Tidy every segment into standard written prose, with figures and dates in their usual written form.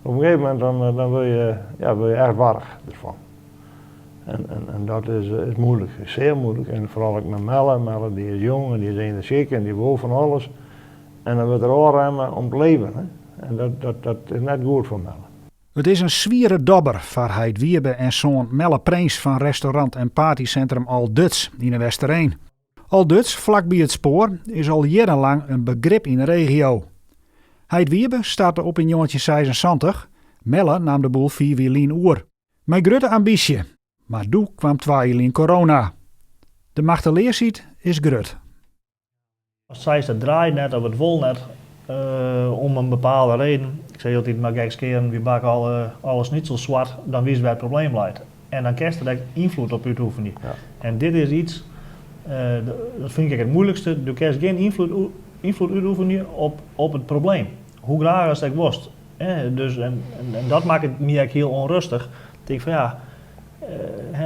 Op in gegeven momint dan, dan wurde je, ja, wurde je echt warch derfan. En, en, en dat is, is moeilijk, is zeer moeilijk. En foaral ek mei Melle, Melle dy is jong en dy is enerzjyk en dy wol fan alles. En dan wurdt er ôfremme om it leven. Hè? En dat, dat, dat is net goed foar Melle. It is in swiere dobber foar heit Wiebe en soan Melle Prins fan restaurant en partysintrum Ald Dutch yn 'e Westereen. Ald Dutch, flakby it spoar, is al jierrenlang in begrip yn 'e regio. Heit Wiebe starte op yn 1976, Melle naam de boel fiif jier lyn oer. Mei grutte ambysje, mar doe kwam twa jier lyn corona. De machteleasheid is grut. Ast seist it draait net of it wol net om in bepaalde reden, ik sis altyd mar gekskearend, wy bakke alle, alle snitzels swart, dan witst wêr't it probleem leit. En dan kinst der ek ynfloed op útoefenje. En dit is yts, dat fyn ik ek it moeilikste, do kinst gjin ynfloed, ynfloed útoefenje op, op it probleem. Hoe graach ast ek wolst. Dus, en, en dat makket my ek hiel ûnrêstich. Tink fan ja,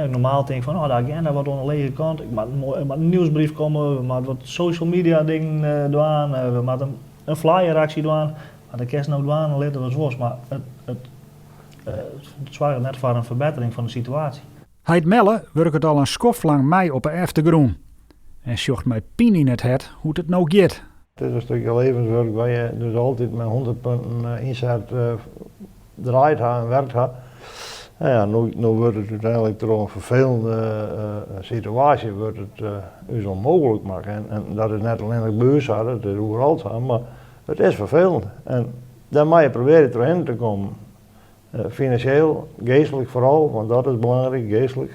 normaal tink ik fan oh, de agenda wat oan de lege kant, ik moat, der moat in nieuwsbrief komme, we moatte wat social media dingen dwaan, we moatte in flyeraksje dwaan. Mar dat kinst no dwaan en litte watst wolst, mar it, it, it soarget net foar in ferbettering fan de situaasje. Heit Melle wurket al in skoftlang mei op 'e eftergrûn en sjocht mei pyn yn it hert hoe't it no giet. It is in stikje levenswurk wêr je dus altyd mei 100 punten ynset draaid ha en werkt ha. No ja, no, no wurdt it úteinlik troch in ferfelende situaasje wurdt it ús ûnmooglik makke. En, en dat is net allinnich by ús sa, dat is oeral sa, mar it is ferfelend. En dêr moatte je probearje trochhinne te kommen. Finansjeel, geastlik foaral, want dat is belangryk, geastlik.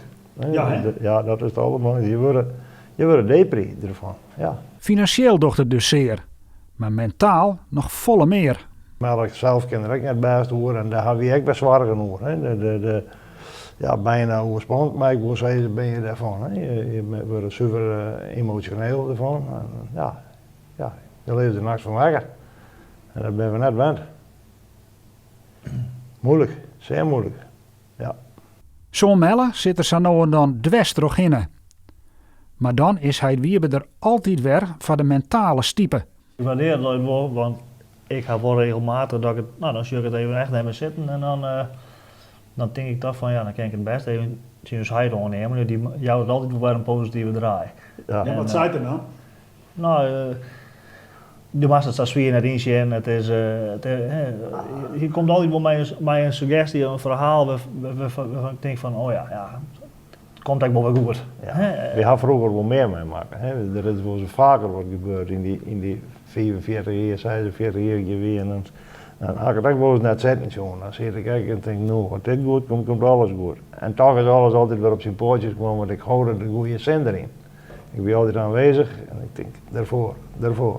Ja, hè? Ja, dat is it alderbelangrykste. Je wurde, je wurde depri derfan, ja. Finansjeel docht it dus sear, mar mentaal noch folle mear. Mar ik sels kin der ek net bêst oer en dêr hawwe wy ek wer soargen oer. Hè. De, de, de, ja, byna oerspand, mei ik wol sizze, binne je dêrfan. Hè. Je, je wurde suver emosjoneel derfan. En, ja, ja, je lizze der nachts fan wekker. En dat binne we net wend. Moeilik, sear moeilik, ja. Soan Melle sit der sa no en dan dwers trochhinne. Mar dan is heit Wiebe der altyd wer foar de mentale stipe. Ik waardearje dat wol, want ik ha wol regelmatich dat ik it, no dan sjoch ik it even echt net mear sitten en dan, dan tink ik toch fan ja, dan kin ik it bêst even tsjin ús heit oannimme, dy jout it altyd wol wer in positive draai. Ja. En wat seit er dan? No, do moatst it sa swier net ynsjen. It is, hy komt altyd wol mei in suggestje, in ferhaal wêrfan't ik tink fan, oh ja, ja, it komt ek wol wer goed. Ja. Wy ha froeger wol mear meimakke. Der is wolris faker wat gebeurd yn dy, yn dy 45 jier, 46 jier dat je wienen. Dan ha ik it ek wolris net sitten sjoen. Dan siet ik ek en tink, no, as dit goed komt, komt alles goed. En toch is alles altyd wer op syn poatsjes kommen, want ik hâld de goede sin deryn. Ik wie altyd aanwezig en ik tink, derfoar, derfoar.